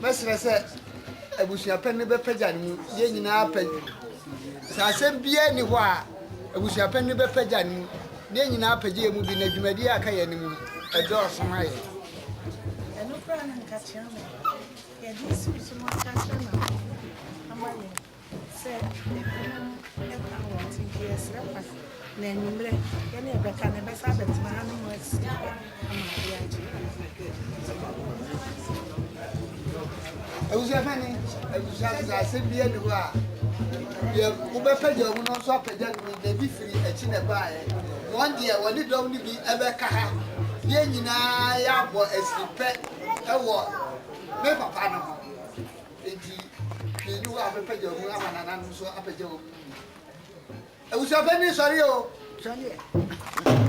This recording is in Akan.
Mɛsrɛ sɛ abusuapɛn no bɛpagya ne mu, yɛn nyinaa pɛ. Sɛ asɛm biara nni hɔ a, abusuapɛn no bɛpagya ne mu, na yɛn nyinaa apagya yɛn mu bi, na dwumadie a aka yɛn anim no, ɛdɔɔso ma yɛn. Ɛno koraa na nka kyea me. Yɛde siw so no aka akyerɛ na ama yɛn. Sɛ ebinom ka wɔn ti nti yɛsrɛ kwan na anwummerɛ yɛne yɛbɛka no yɛbɛsan abɛtena ha ne mo asi ama adeɛ akye. Abusua fɛn ni abusua sɛ asɛm bi ani hɔ a yɛ wobɛpagya mu no nso apagya no mu na ebi firi akyi na ɛbaeɛ. Wɔn deɛ wɔne dɔm no bi ɛbɛka ha. Yɛn nyinaa yɛabɔ asiripɛ ɛwɔ me papa no ho. Enti hwee nni hɔ a bɛpagya mu ama nananom nso apagya wɔn mu. Abusuapanin sɔre o. Sɔre.